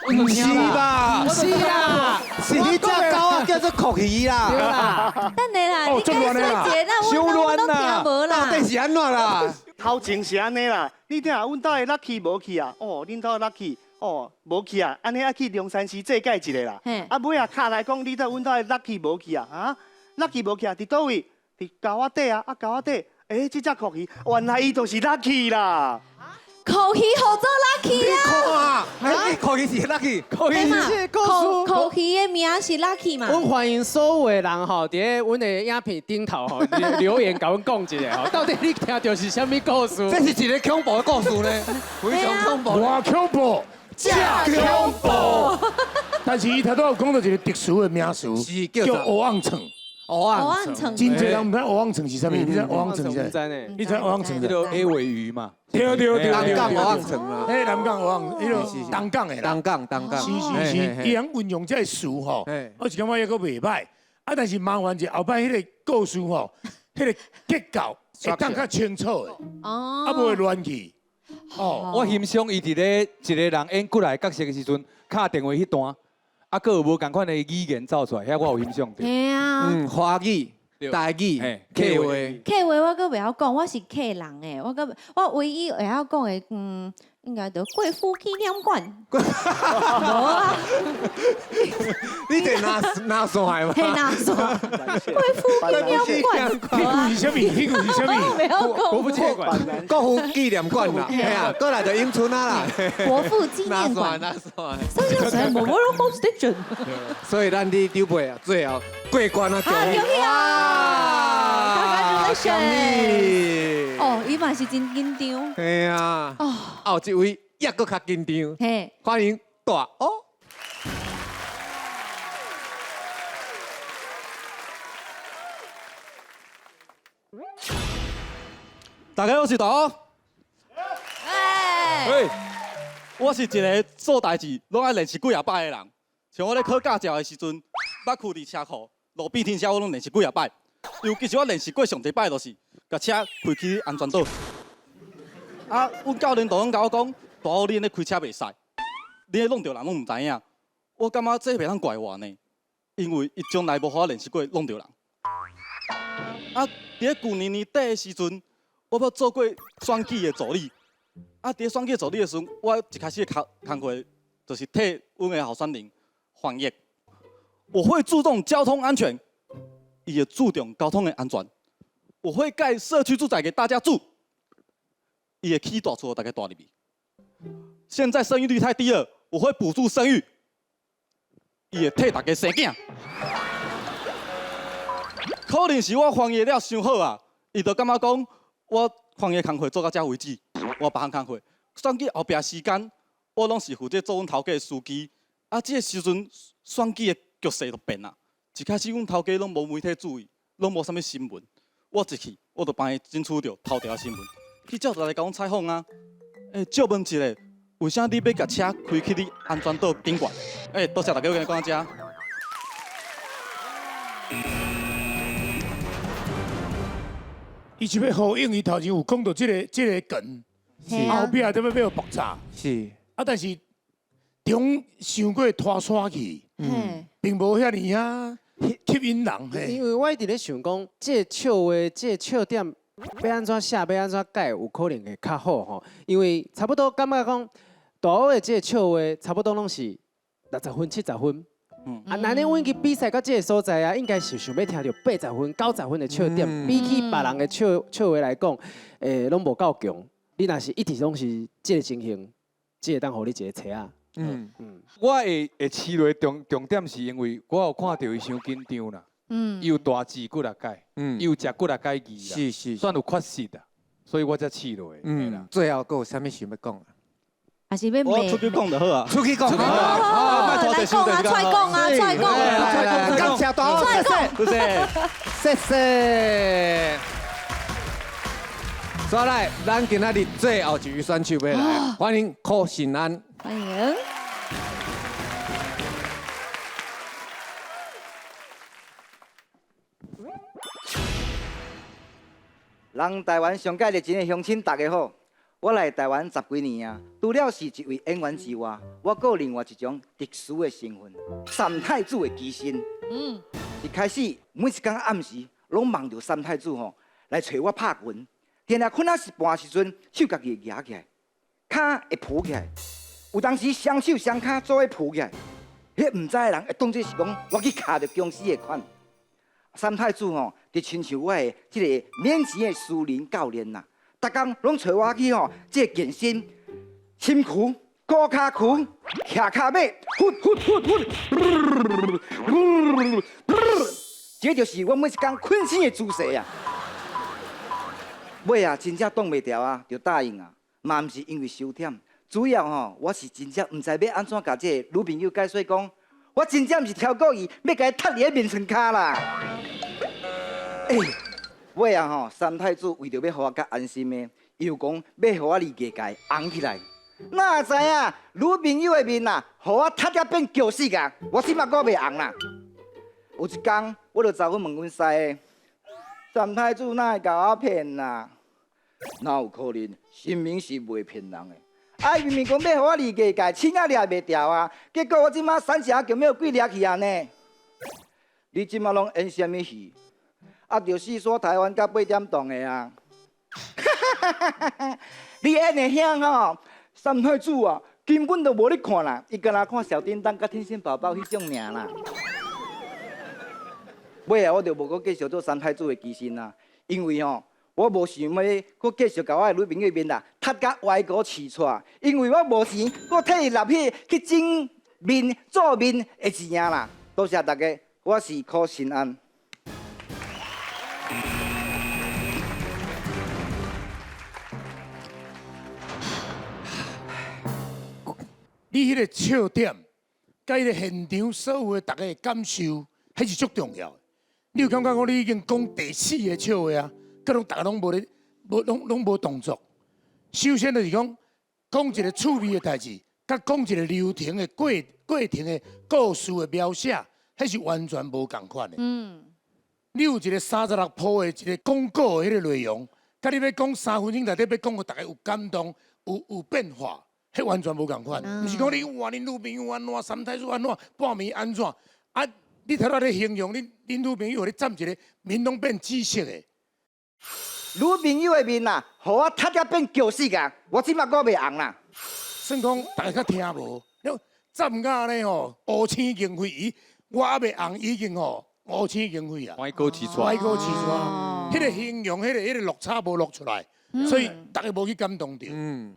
S2: 毋是吧？
S10: 毋是啦，
S2: 是彼隻狗仔叫做蛞蝓啦。
S10: 對啦。
S1: 等下啦，你解釋一下，我攏聽無啦。
S2: 到底是按怎啦？
S15: 頭前是按呢啦，你聽下，阮兜的 Lucky 無去啊？哦，恁兜的 Lucky 哦無去啊？按呢愛去龍山寺祭改一下啦。啊，尾仔敲來講，你兜阮兜的 Lucky 無去啊？啊，Lucky 無去啊？佇佗位？佇溝仔底啊？啊，溝仔底，欸，這隻蛞蝓，原來伊就是 Lucky 啦。
S1: 蛞蝓號做 Lucky
S2: 啊！你看，欸，蛞蝓是 Lucky，
S10: 蛞蝓是
S1: 蛞蛞蝓的名是 Lucky 嘛？
S10: 阮歡迎所有的人吼，佇咧阮的影片頂頭吼留言，共阮講一下吼，到底你聽著是啥物故事？
S2: 這是一個恐怖的故事呢，非常恐怖。
S5: 偌恐怖，遮恐怖。但是伊頭拄有講到一個特殊的名詞，叫蚵仔床。
S1: 蚵仔床，
S5: 真濟人毋知蚵仔床是啥物，你知蚵仔床是啥？你知蚵仔床？
S7: 彼个黑鮪魚嘛？
S5: 對對對對，
S2: 東港蚵仔床啦。
S5: 嘿，南港蚵仔，彼个東港的啦。
S2: 東港東港。
S5: 是是是，伊通運用這个詞吼，我是感覺抑閣袂歹。啊，但是麻煩者後擺彼個故事吼，彼个結構會當較清楚的，啊，無會亂去。
S7: 哦，我欣賞伊佇咧一個人演過來角色的時陣，敲電話彼段。啊，閣有無仝款的語言走出來，遐我有欣賞著。
S1: 嘿啊。
S2: 嗯，華語、台語、客話。
S1: 客話我閣袂曉講，我是客人的，我閣我唯一會曉講的，嗯，應該就國父紀念館。無啊，
S2: 你這哪哪線的嗎？
S1: 嘿哪線？國父紀念館。
S5: 彼句是啥物？彼句是啥物？
S1: 沒有講。
S2: 國父紀念館，國父紀念館啦，嘿啊，過來就永春啊啦。
S1: 國父紀念館。
S2: 哪線？
S1: 三江水 Memorial Station。
S2: 所以咱的長輩啊，最後過關啊，
S1: 好，恭喜啊！Congratulations！哦，伊嘛是真緊張。
S2: 嘿啊。哦。後一位也閣較緊張。
S1: 嘿。
S2: 歡迎大歐。
S3: 大家好，我是大歐。嘿，我是一個做代誌攏愛練習幾啊擺的人。像我咧考駕照的時陣，捌開佇車庫路邊停車，我攏練習幾啊擺。尤其是我練習過上一擺，就是共車開去安全島。啊，阮教練就攏共我講，大歐你按呢開車袂使，你咧弄著人攏毋知影。我感覺這袂當怪我呢，因為伊從來無予我練習過弄著人。啊，佇咧舊年年底的時陣，我捌做過選舉的助理。啊，佇咧選舉助理的時陣，我一開始的工課就是替阮的候選人翻譯。我會注重交通安全，伊會注重交通的安全。我會蓋社區住宅給大家住，伊會起大厝，大家住入去。現在生育率太低了，我會補助生育，伊會替大家生囝。可能是我翻譯了傷好啊，伊就感覺講我翻譯工課做到這為止，我別項工課。選舉後壁時間，我攏是負責做阮頭家的司機。啊，這個時陣選舉的局勢就變啦。一開始阮頭家攏無媒體注意，攏無啥物新聞。我一去，我就幫伊爭取著頭條新聞。記者就來共阮採訪啊，借問一下，為啥你欲共車開去你安全島頂懸？多謝大家，我今日講到這。
S5: 伊是欲呼應伊頭前有講著這個梗，後壁就欲欲爆炸。
S2: 是。
S5: 啊，但是中傷過拖沙去，並無遐爾啊吸引人。
S10: 因為我一直咧想講，這個笑話，這個笑點欲按怎寫，欲按怎改，有可能會較好吼。因為差不多感覺講，大學的這個笑話，差不多攏是60分、70分。啊，那呢，阮去比賽到這個所在啊，應該是想欲聽著80分、90分的笑點，比起別人的笑笑話來講，攏無夠強。你若是一直攏是這個情形，這會當予你一個揣仔。
S7: 我會試落重點是因為我有看著伊傷緊張啦，伊有大字幾若改，伊有食幾若改字啦，
S2: 是，
S7: 算有缺失啦，所以我才試落。
S2: 最後閣有啥物想欲講？
S1: 還是欲
S3: 我出去講就好啊，
S2: 出去講，
S1: 來講啊，出來講啊，出來講，
S2: 感謝大家，謝謝，謝謝。再來，咱今仔日最後一位選手欲來，歡迎柯信安。
S1: 歡迎。
S16: 人台灣上蓋熱情的鄉親，大家好。我來台灣10幾年啊，除了是一位演員之外，我閣有另外一種特殊的身份——三太子的乩身。一開始每一工暗時，攏夢著三太子吼來揣我拍拳，定定睏啊一半時陣，手家己會舉起來，跤會浮起來，有當時雙手雙跤做伙浮起來，彼毋知的人會當做是講我去敲著僵屍的款。三太子吼，就親像我的這個免錢的私人教練啦。逐工攏揣我去吼，這個健身、深屈、高跤屈、徛跤馬，呼呼呼呼，這就是我每一工睏醒的姿勢啊。尾啊，真正擋袂牢啊，就答應啊。嘛毋是因為傷忝，主要吼，我是真正毋知欲按怎共這個女朋友解釋講，我真正毋是超過伊，欲共伊踢佇咧眠床跤啦。尾啊吼，三太子為著欲予我較安心的，伊又講欲予我離藝界紅起來。哪知影女朋友的面啊，予我踢甲變澆死共，我這馬閣袂紅啦。有一工，我就走去問阮師的，三太子哪會共我騙啦？哪有可能？神明是袂騙人的。啊，伊明明講欲予我離藝界，醒仔掠袂牢啊！結果我這馬三峡橋尾鬼掠去啊呢？你這馬攏演啥物戲？啊，就是說台灣到8點鐘的啊！你演的遐吼，三太子啊，根本就无咧看啦，伊干焦看小叮当佮天线宝宝彼种尔啦。尾仔我就无阁继续做三太子的乩身啦，因为吼，我无想欲阁继续共我的女朋友面啦，踢甲歪孤饲错，因为我无钱，阁替伊纳去去整面做面的钱啊啦。多谢大家，我是柯新安。
S5: 你彼个笑点，佮彼个现场所有的大家的感受，彼是足重要的。你有感觉讲你已经讲第四个笑话啊？阁拢大家拢无咧，无拢拢无动作。首先就是讲，讲一个趣味的代志，佮讲一个流程的过过程的故事的描写，彼是完全无仝款的。你有一个36铺的一个广告的彼个内容，佮你欲讲3分钟内底欲讲，予大家有感动、有变化，彼完全无仝款。毋是讲你哇，恁女朋友按怎，三太子按怎，半暝按怎啊？你头拄咧形容恁恁女朋友，予你站一个面拢变紫色的。
S16: 女朋友的面啊，予我踢甲变橘色啊！我这马阁袂红啦。
S5: 算讲大家较听无，你站甲按呢吼，乌青经费，伊我犹袂红，已经吼乌青经费啊。
S7: 歪孤饲错。
S5: 歪孤饲错，彼个形容，彼个落差无落出来，所以大家无去感动著。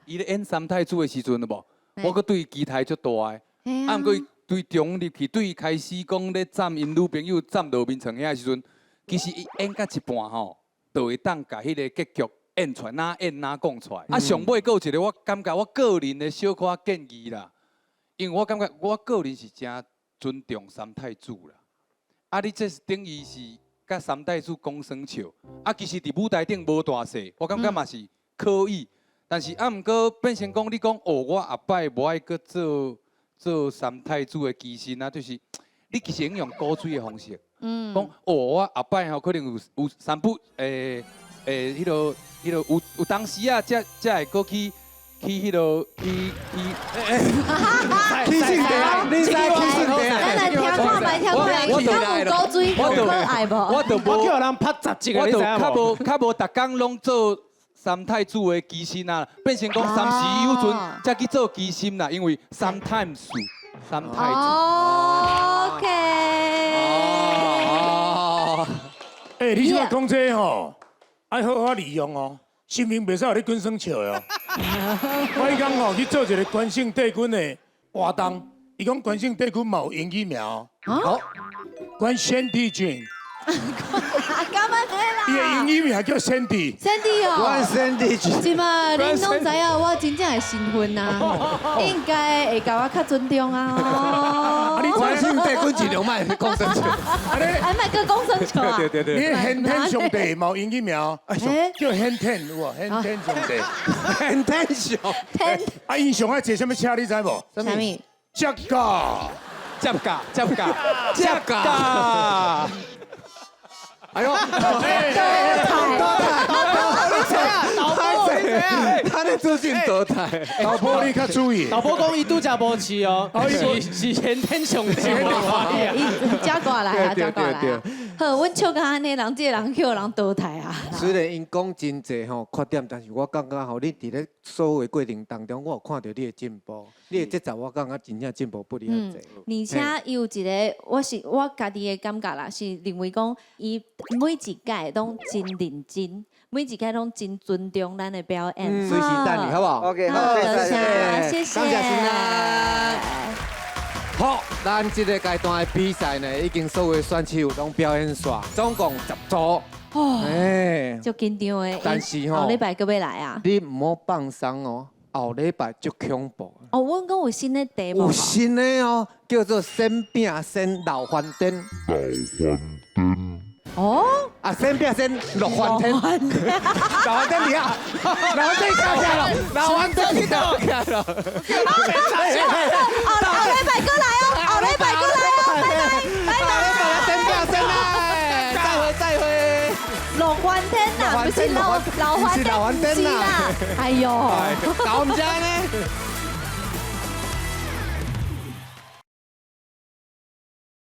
S7: 伊咧演三太子的时阵，有无？我阁对伊期待足大的，啊，毋过伊对中入去，对伊开始讲咧站𪜶女朋友站落眠床遐的时阵，其实伊演到一半吼，就会当共彼个结局演出来，哪演哪讲出来。啊，上尾阁有一个，我感觉我个人的小可建议啦，因为我感觉我个人是诚尊重三太子啦。啊，你这是等于是佮三太子讲耍笑，啊，其实伫舞台顶无大细，我感觉嘛是可以。但是啊，毋过变成讲你讲哦，我后摆无爱阁做三太子的乩身啊，就是你其实用鼓吹的方式，讲哦，我后摆吼可能有三不彼落彼落有当时啊，才会阁去去彼落去去
S2: 去性地，你知去性地。
S1: 咱来听看觅，听看觅，敢有古锥有可爱无？
S7: 我就无，
S10: 我叫人拍十集，
S7: 我就较无，逐工拢做三太子的乩身啊，变成讲三时有阵才去做乩身啦，因为 sometimes 三太子。
S1: OK。
S7: 哦。
S5: 欸，你这摆讲这个吼，爱好好利用哦。新民袂使予你滚耍笑的哦。我彼工吼去做一个关圣帝君的活动，伊讲关圣帝君嘛有英语名哦。
S1: 好。
S5: 关圣帝君。
S1: 敢按呢啦？
S5: 伊的英语名叫 Sandy。
S1: Sandy 哦。
S2: 关圣帝君。
S1: 这马恁拢知影我真正的身份啊，应该会共我较尊重啊。
S2: 啊，你关圣帝君尽量莫讲耍笑。
S1: 啊，莫阁讲耍笑啊。
S2: 对对对。
S5: 你玄天上帝嘛有英语名哦，叫玄天有无？玄天上帝。
S2: 玄天上。
S1: 天。
S5: 啊，𪜶上爱坐啥物车你知无？
S1: 啥物？
S5: 接驾。
S7: 接驾，接驾，接驾。
S2: 哎呦！
S10: 导播，
S2: 他的自信淘汰。
S5: 导播你较注意。
S10: 导播讲伊拄才无饲哦，是玄天上帝。
S1: 加过来啊，加过来啊。好，阮笑甲按呢，人这个人予人淘汰啊。
S2: 虽然𪜶讲真济吼缺点，但是我感觉吼，你伫咧所有的过程当中，我有看著你的进步，你的节奏我感觉真正进步不离遐济。
S1: 而且伊有一个，我是我家己的感觉啦，是认为讲伊每一届拢真认真，每一届拢真尊重咱的表演。
S2: 随时等你，好不好
S16: ？OK，好，
S1: 多谢，谢谢。
S2: 感谢新安。好，咱这个阶段的比赛呢，已经所有的选手拢表演煞，总共10组。
S1: 哦，
S2: 哎，
S1: 足紧张的。
S2: 但是吼，
S1: 后礼拜阁欲来啊？
S2: 你毋好放松哦，后礼拜足恐怖。
S1: 哦，阮讲有新的题目。
S2: 有新的哦，叫做先饼先闹翻天。
S17: 闹翻天。
S1: 哦。
S2: 啊，先饼先落翻天。闹翻天伫遐，闹翻天起来了，闹翻天起来了。
S1: 后礼拜阁来哦，后礼拜阁来哦，拜拜拜拜。
S2: 先饼先来，再会再会。
S1: 落翻天呐，不是老老翻天，是啦。哎呦，
S2: 搞毋知呢。